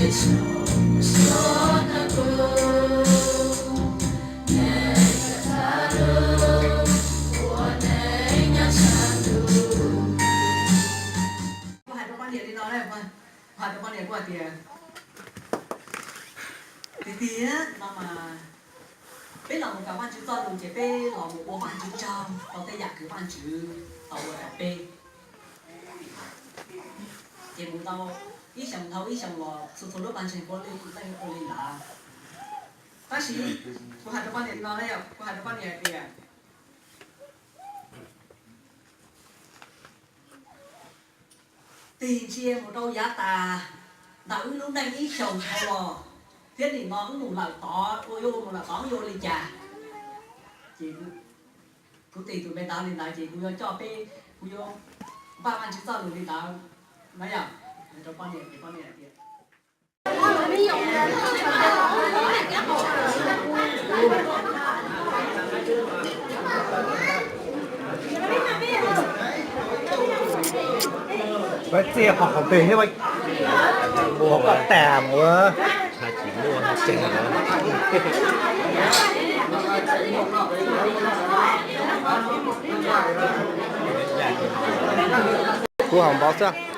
Kuv hais rau poj niam li no na, kuv hais rau poj niam kuv hais tias, tiag tiag no mas peb los mus kawm Vajtswv txoj lus ces peb los mus ua Vajtswv tsaug rau tej yam kws Vajtswv tau ua rau peb. Ces mus tau ib xyoos dhau ib xyoos los txhua txhua lub pawg ntseeg puav leej ua li ntawd. Tab sis kuv hais rau poj niam li no na, kuv hais rau poj niam hais tias, tig ntsia mus rau yav tas ntawm wb lub neej ib xyoos dhau los, thiab nim no wb mus lawm tod, ua yuav mus lawm tod wb yuav ua li cas? Ces kuv tig tus npe ntawd li ntawd ces kuv yuav coj peb, kuv yuav npaj Vajtswv txoj lus li ntawd na yom, rau poj niam ces poj niam hais tias Peb txij qhov qhov peg thiab, ua koj tas mus. Kuv hauv npau xwb.